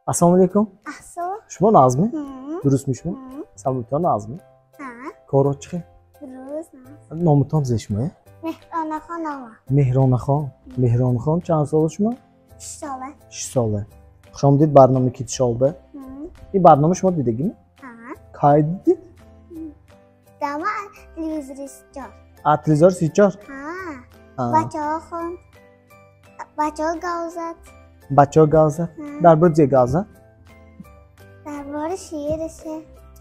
Ассалому алайкум. Ассалом. Шумо нағзми? Дурустми шумо? Саломатон нағзми? Коро чӣ хел? Дуруст. Номутон зе шумо? Меҳронахон номам. Меҳронахон. Меҳронахон чанд сола шумо? 6 сола. 6 сола. Хуш омадед барномаи Китшолба. Ин барнома шумо дидагими? Кай дидед? Дама телевизори 34. А телевизори 34? Ҳа. Бачаҳо хонд. Бачаҳо гав зад. Бачаҳо гав зад? Дар бораи чӣ гав зад? Дар бораи шеърише.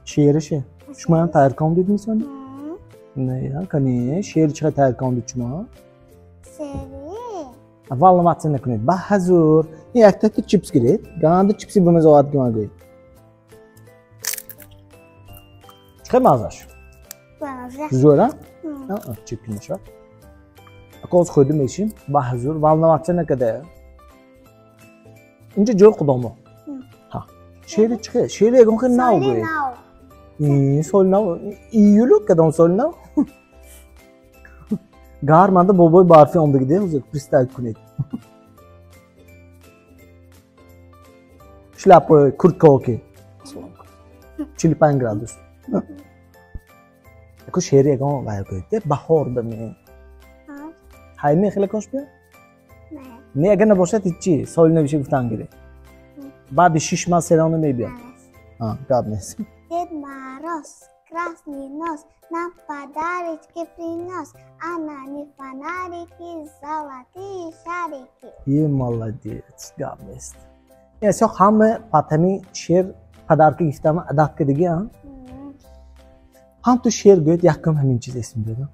Шеърише? Шумоям тайёр кардед мисони? Не, кани шеър чӣ тайёр кардед шумо? Шеъри? Аввал ватса накунед. Ба ҳазур. Ин якта чипс гиред. Ганда чипси бимазоат гима гӯед. Чӣ хел маззаш? Зӯр, а? Чипки мешавад. Акоз хӯрда мешим. Ба ҳазур. Валнаватса накарда. Инҷа ҷои худомо. Ҳа. Шеъри чӣ хел? Шеъри ягон хел нав гӯед. Соли нав. Июлю кадом соли нав? Гарманда бобои барфӣ омдагиде, ҳозир представить кунед. Шляпаи курткаоки. 45 градус. Ако шеъри ягон вай гӯед, баҳор ба ме. Ҳайме хеле кош биё? Не, агар набошад ҳеҷ соли навиша гуфтан гиред. Баъди 6 маҳ серона мебиёд. Гап нест. Дед Мороз, красный нос, нам подарочки принес, а на не фонарики, золотые шарики. Е, молодец, гап нест. Ин ҳама патами шеър подарка гирифтама адат кардагӣ, а? Ҳам ту шеър гӯед, якум ҳамин чиз эсм биёд.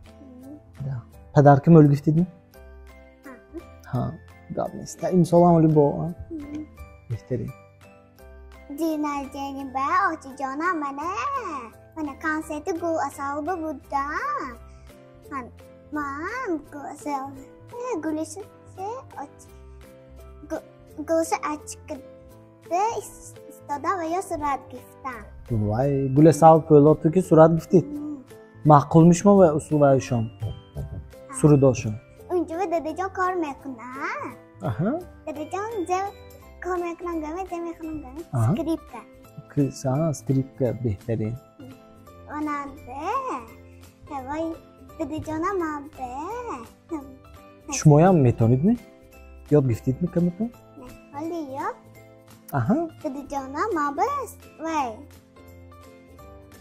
Подарка мӯл гирифтидми? Ҳа, гап нест. Имсол ҳам оли бо, беҳтарин. День рождения ба очиҷонам мана. Мана консерти гул асалба будам. Ман гул гулиси гулси ачкида истода ва ё сурат гирифтам. Вай, гуласал пӯлоту ки сурат гирифтид. Маъқулми шумо ва усул вайшон? Сурудошон. Унҷо дадаҷон кор мекунад. Дадаҷон кор мекунам, гаме зе мехонам, гаме скрипка. Скрипка беҳтарин. Онаде вай дадаҷонам абе. Шумоям метонид ми? Ёд гирифтид ми каматон? Не, ҳоли ёд. Дадаҷонам абе вай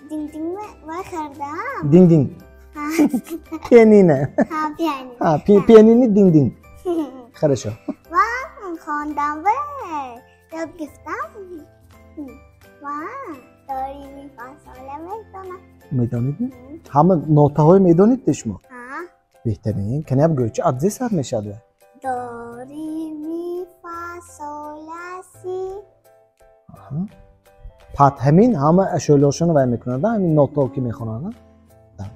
динг-динг вай хардам. Динг-динг. Пианино. Ҳа, пианино. Пианино динг-динг. Хорошо. Ман хондам ва ёд гирифтам. Ман дори ми фа сола метонам. Медонед ми? Ҳама нотаҳои медонед шумо? Беҳтарин. Каняб гӯед, чи аз зе сар мешавад вай? Дори ми фа сола си. Пат ҳамин ҳама ашёлошонро вай мекунад, ҳамин нотаҳо ки мехонанд.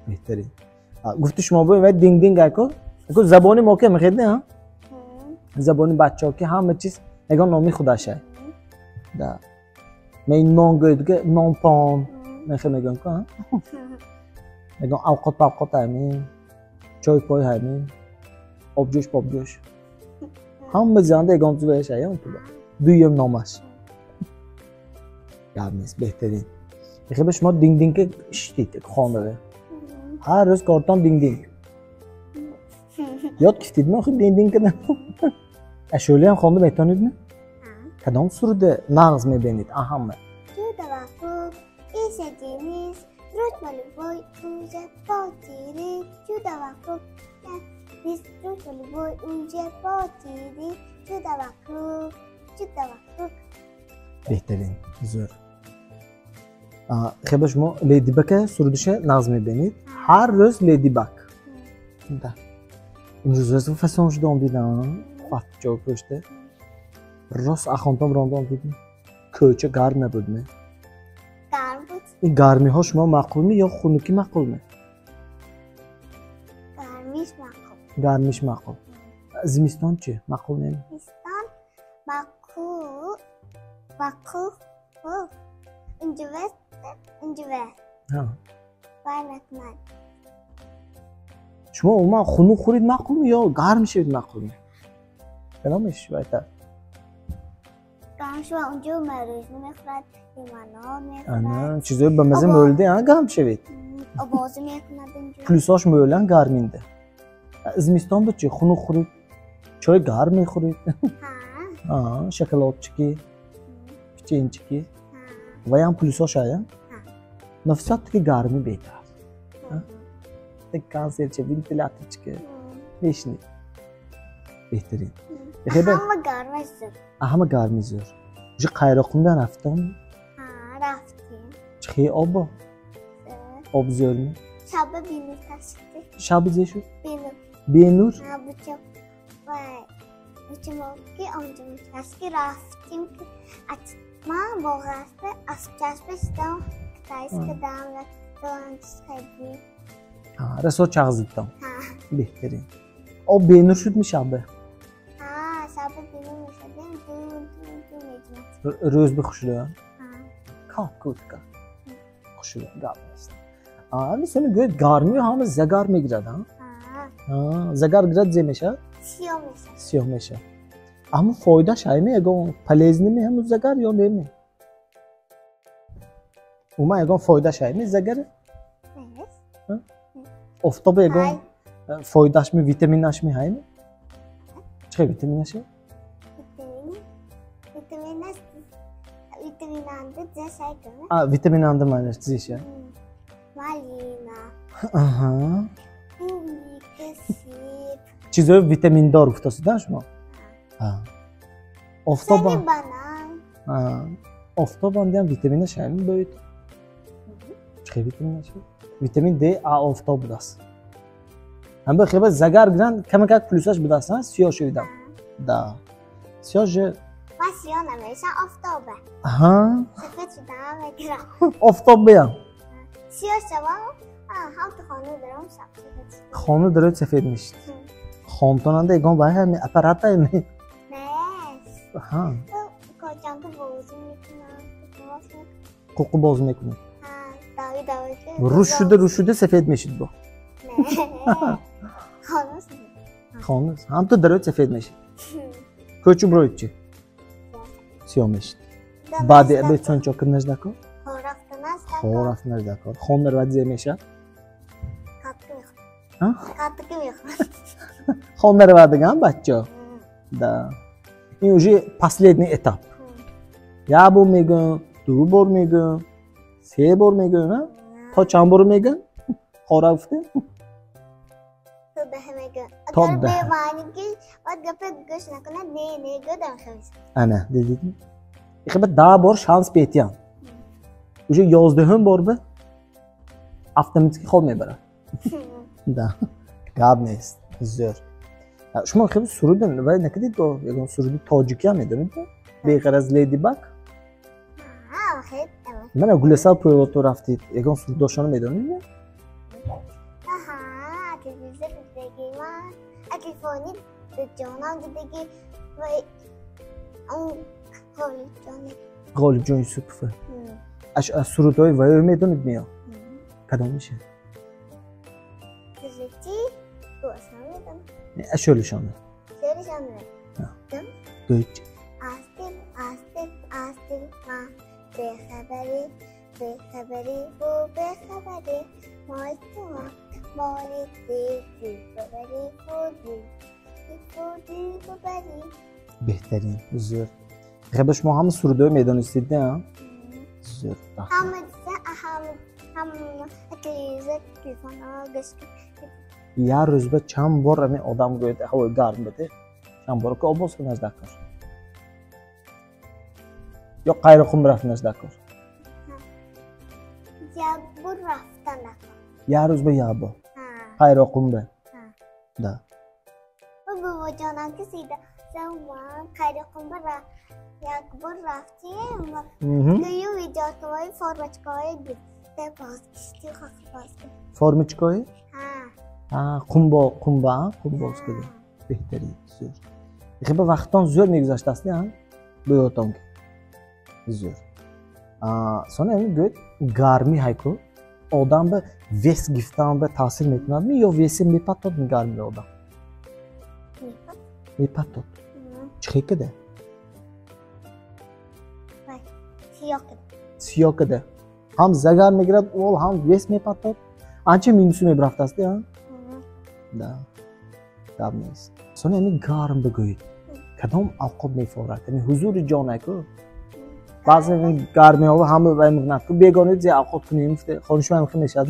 Беҳтарин. Гуфти шумо бо вай динг-динг айко? Айко забони мо ки мехед не, ҳа? Забони бачаҳо ки ҳама чиз ягон номи худаш ай. Да. Мен нон гӯед ки нонпон мехе мегӯям ку, ҳа? Ягон авқот павқот ҳамин, чой пой ҳамин, обҷӯш побҷӯш. Ҳама зиёнда ягон чиз ваяш ай, он туда. Дуюм номаш. Гап нест, беҳтарин. Мехе ба шумо динг-динг ки иштид хонада. Ҳар рӯз кортон динг-динг. Ёд гирифтидми охир динг-динг кардам? Ашӯлиам хонда метонидми? Кадом суруда нағз мебинед аҳама? Чудо вокруг, Ися Денис, дружба, любовь уже потери. Чудо вокруг, Денис, дружба, любовь уже потери. Чудо вокруг, чудо вокруг. Беҳтарин, зӯр. Хеба шумо Леди Бага сурудиша нағз мебинед? Ҳар рӯз Леди Баг. Да. Имрӯз рӯз фасон шуда омдидам. Фатҷо пӯшта. Рост ахонтон ронда омдидам. Кӯча гарм набудми? Гарм буд. Ин гармиҳо шумо маъқулми ё хунукӣ маъқулми? Гармиш маъқул. Гармиш маъқул. Зимистон чӣ? Маъқул не? Зимистон маъқул. Маъқул. Инҷуве, инҷуве. Вай мекунад. Шумо умуман хунук хӯред маъқулми ё гарм шавед маъқулми? Кадомеш байтар? Гарм шава онҷо мороженое мехӯрад, лимонад мехӯрад. Чизои ба маза мӯлди, гарм шавед. Обозӣ мекунад онҷо. Плюсош мӯлан гарминда. Зимистон ба чи хунук хӯред, чой гарм мехӯред. Шоколадчики, печенчики. Ваям плюсош ая. Но всё-таки гармӣ беҳтар. Консерча, вентиляторчика мешинед. Беҳтарин. Ҳама гармаш зӯр. Ҳама гармӣ зӯр. Уже Қайроққумда рафтам? Рафтем. Чӣ обо? Об зӯрми? Шаба бенур ташиди. Шаби зе шуд? Бенур. Бенур? Буча вай буча ки онҷо мучаски рафтем ки ман боғаста аспчаспа шидам, китайска дам доланчис хайдим. Расо чағзидтам. Беҳтарин. Об бенур шудми шаба? Шаба бенур мешадем, ду ду ду меҷунад. Рӯз би хушрӯ? Кап кутка. Хушрӯ гап нест. Мисоли гӯяд гармию ҳама загар мегирад, загар гирад зе мешавад? Сиёҳ мешавад. Сиёҳ мешавад. Аммо фоидааш ҳайми ягон полезный ми ҳамун загар ё неми? Умуман ягон фоидааш ҳайми загар? Офтоба ягон фоидааш ми, витаминаш ми ҳайми? Чӣ витаминаш? Витаминанда манаш зиша? Малина. Клубника, себ. Чизои витаминдор гуфтасида шумо? Офтоба. Банан. Офтобандиам витаминаш ҳайми боид? Чӣ витаминаш? Витамин Д А офтоб будааст. Ҳамба хеба загар гиранд камакак плюсаш будааст, сиёҳ шудам. Да. Сиёҳ же. Ма сиёҳ намешам, офтоба. Сафед шудам мегирам. Офтоб биям. Сиёҳ шавам, ҳам ту хона даром сафед шудам. Хона дарои сафед мешид. Хонтонанда ягон вай ҳами аппарат ҳами? Не. Кочанка бозӣ мекунам. Қуқу бозӣ мекунед? Рӯз шуда, рӯз шуда сафед мешид бо. Хона. Ҳам ту дарои сафед мешид. Кӯчу бироид чи? Сиёҳ мешид. Баъди обед сон чо кунаш дакор? Хор рафтанаш дакор. Хона равад зе мешавад? Хона равад диган баччо? Да. Ин уже последний этап. Як бор мегӯям, ду бор мегӯям, се бор мегӯям, то чанд бор мегӯям? Хора гуфтем? То даҳ. Ана, дидидми? Ихиба 10 бор шанс бетиям. Уже 11-ум бор ба автоматики хоб мебарад. Да. Гап нест. Зӯр. Шумо хеле суруд вай накардид бо ягон суруди тоҷикиам медонед? Беғараз Леди Баг? Мана Гуласал Пӯйлото рафтид. Ягон сурудошонро медонед? Телевизор дидагӣ ман, телефони ҷонам дидагӣ ва он Ғолибҷон. Ғолибҷон Юсупов. Аз сурудҳои ваё медонед меё? Кадом меша? Суруди Гуласал медонам. Шӯлишона. Шӯлишона. Гӯч. Астим, астим, астим, ма бехабарӣ, бехабарӣ, бу бехабарӣ, моли ту ма, моли дил бабарӣ, бу дил бабарӣ. Беҳтарин, зӯр. Хеба шумо ҳама сурудҳои медонистед, не? Зӯр. Ҳама диса, ҳама телевизор, телефонҳо гӯш. Як рӯз ба чанд бор ҳамин одам гӯяд ҳавои гарм буд, чанд бор ки обоз кунаш дакор? Ё Қайроққум рафтанаш дакор? Як бор рафтан дакор. Як рӯз ба як бор? Қайроққум ба? Да. Бобоҷонам ки сида ман Қайроққум ба як бор рафтем. Гӯю видеоҳои формочкаҳои гирифта боз кишти хок боз. Формочкаҳои? Қумбо, қумба, қум боз кардем. Беҳтарин, зӯр. Хеба вақтон зӯр мегузаштааст, не? Бӯётон ки. Зӯр. Сони ҳамин гӯяд гармӣ ҳайку одам ба вес гирифтан ба таъсир мекунад ми ё весе мепатод ми гармиро одам? Мепатод. Чӣ хел када? Сиёҳ кида. Сиёҳ кида. Ҳам загар мегирад, ол ҳам вес мепатад. Анча минусу мебрафтааст, а? Да. Гап нест. Сони ҳамин гарм бигӯед. Кадом авқот мефорад? Ҳамин ҳузури ҷон аку. Баъзе гармиҳо ҳама вай мекунад ку бегонед зе авқот кунем, хони шумо ҳам мешавад?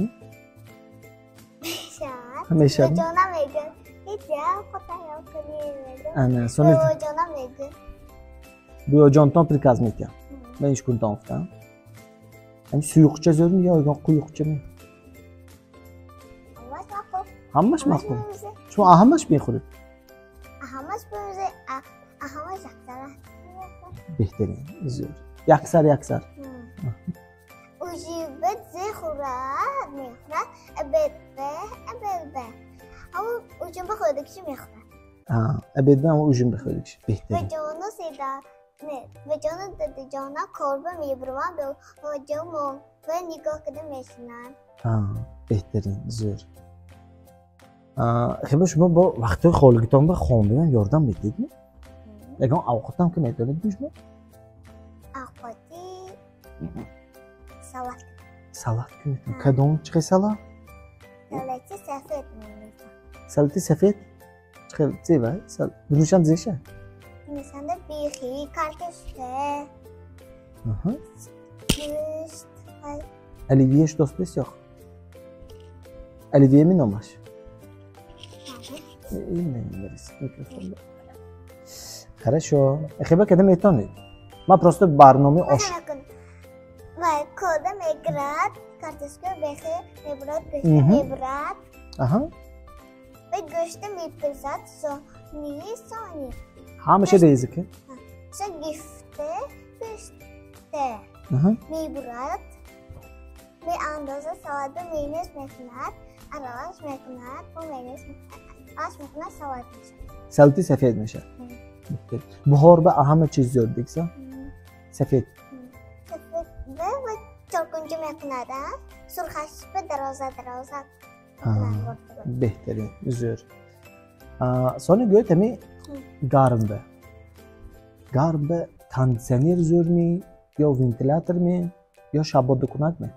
Мешавад. Мешавад. Ҷонам мегӯяд. Ҳеҷ авқот тайёр кунем мегӯяд. Ана, сони ҷонам мегӯяд. Буёҷонтон приказ метиҳам. Ман иш кунтон гуфтам. Ҳамин суюқча зӯрми ё ягон quyuqchami? Ҳамаш мақбул. Ҳамаш мақбул. Шумо ҳамаш мехӯред? Ҳамаш бемезе, ҳамаш яксара. Беҳтарин, зӯр. Яксар яксар. Ужи бед зе хӯрад, мехӯрад, обед бе, обед бе. Ҳамон ужин ба хӯрдагиши мехӯрад. Обед бе ҳамон ужин ба хӯрдагиши. Беҳтарин. Ба ҷону седа, не, ба ҷону дадаҷона корба мебурвам, ба ҷомо ба нигоҳ карда мешинанд. Беҳтарин, зӯр. Хеба шумо бо вақтҳои холигитон ба хондан ёрдам медиҳедми? Ягон авқотам ки медонед шумо? Авқоти салат. Салат ки метавонед? Кадом чӣ хел салат? Салати сафед менависам. Салати сафед? Чӣ хел зе вай? Дунушам зеша? Дунушанда бехи, картошка. Гӯшт. Оливьеш дост нест ё? Оливье меномаш? Микрофон. Хорошо. Хеба када метавонед? Ман просто барномаи ош. Вай кода мегирад, картошка бехи мебурад, гӯшт мебурад. Ва гӯшт мепазад, сони сони. Ҳамаша реза ки? Со гифте гӯште мебурад, меандозад, салатро майонез мекунад, аралаш мекунад, бо майонез аш мекунад, салат мешавад. Салати сафед мешавад. Бухор ба ҳама чиз зиёд дигса? Сафед. Сафед ва чоркунҷа мекунад, сурхаш ба дароза дароза. Беҳтарин, зӯр. Сони гӯед ҳами гарм ба. Гарм ба кондитсионер зӯрми ё вентилятор-ми ё шабодукунак-ми?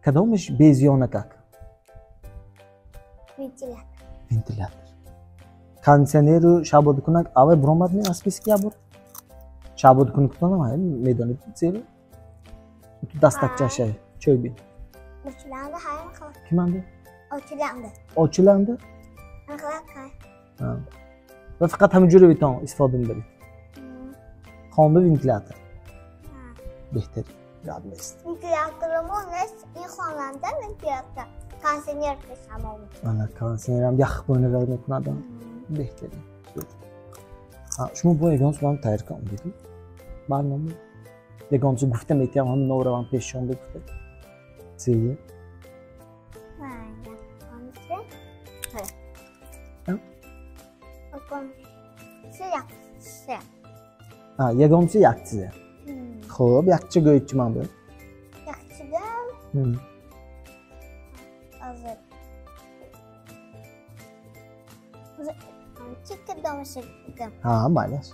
Кадомаш безиёнакак? Вентилятор. Вентилятор. Кондитсионеру шабодукунак аввал буромад ми аз списки ябор? Шабодукунактонам ҳай медонед зеро? Ту дастакчаша чой бин. Очиланда ҳай хала. Киманда? Очиланда. Очиланда? Хала кай. Ва фақат ҳамин ҷуре битон истифода мебаред. Хонда вентилятор. Беҳтар. Гап нест. Вентилятормо нест, ин хонанда вентилятор. Кондитсионер пешамон. Ана кондитсионерам ях бойнавар мекунад. Беҳтарин. Шумо бо ягон суам тайёр кардед? Барнома? Ягон чиз гуфта метиҳам, ҳамин норавам пешшон бигуфта. Зие? Ягон чиз як чизе. Хуб, як чи гӯед чи ман бо? Як чига? Ҳозир. Чи кадомашо бигӯям? Ҳа, майлаш.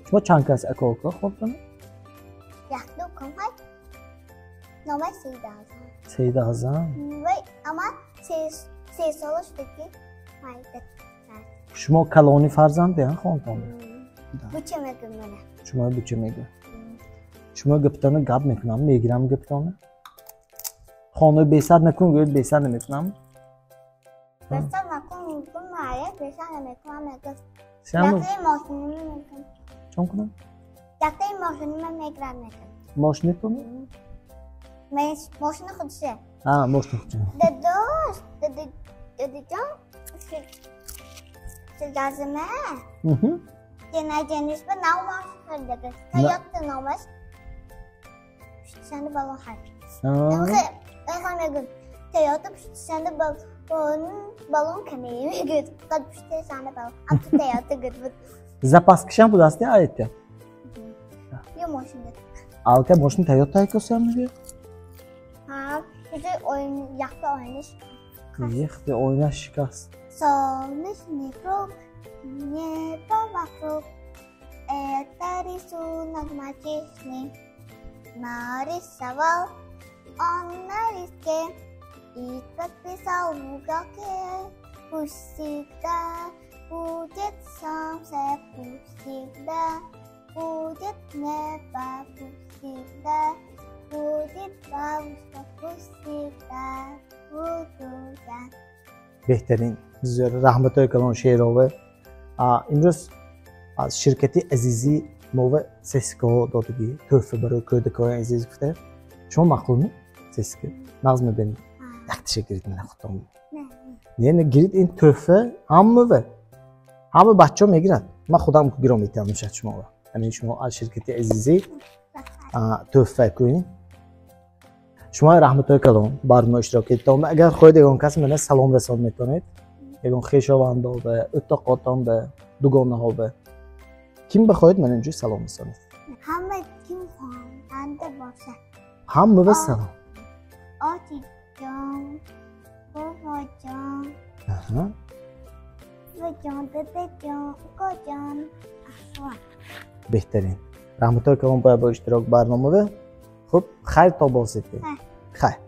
Шумо чанд кас ака-ука хобтона? Якду кум ҳай. Номаш Саида Ҳасан. Саида Ҳасан? Вай, ама се сола шуда ки майда. Шумо калони фарзанде, ҳа, хонтон? Буча мегӯм мана. Шумо буча мегӯ. Шумо гапитона гап мекунам, мегирам гапитона. Хонаи бесар накун гӯед, бесар намекунам. Бесар накун гӯм мая, бесар намекунам мегӯ. Сиаму? Яктаи мошиними мекунам. Чон кунам? Яктаи мошиними мегирам мекунам. Мошинитон? Мошини худше. А, мошини худше. Дадош, дадаҷон, газима. Ҷанаш ба нав мошин харида. Тойота номаш. Пуштишанда балон харид. Мехоҳам мегӯям, Тойота пуштишанда балон каме мегӯяд. Фақат пуштишанда балон. Амту Тойота гуд буд. Запаскишам будааст, айтя? Ё мошин дод. Алка мошин Тойота айкосиам мегӯяд? Ҳа, уже якта оинаш. Яхте оинаш шикаст. Солнечный круг, небо вокруг, это рисунок мальчишный. Нарисовал он на листке и подписал в уголке. Пусть всегда будет солнце, пусть всегда будет небо, пусть всегда будет бабушка, пусть всегда буду я. Беҳтарин, раҳматҳои калон, Шерова. Имрӯз аз ширкати Азизӣ мова сесикаҳо додагӣ, тӯҳфа барои кӯдакҳои азиз гуфта. Шумо маъқулми сесика? Нағз мебинед? Якташа гирид, мана худтон. Не, не, гирид, ин тӯҳфа ҳамава, ҳама бачаҳо мегирад. Ман худам гиро метиҳам шад шуморо. Ҳамин шумо аз ширкати Азизӣ тӯҳфа кунед. Шумо раҳматҳои калон барнома иштирок кардед. Агар хоҳед, ягон кас мана салом расон метавонед, ягон хешовандо ба, уттоқотон ба, дугонаҳо ба, ким бихоҳед, мана инҷо салом расонед. Ҳама ким хонанда бошад. Ҳама ба салом. Очиҷон, бобоҷон, бобоҷон, дадаҷон, укоҷон, аҳвол. Беҳтарин, раҳматҳои калон бояд бо иштирок барномава. Хуб, хайр, то бозед. Хайр.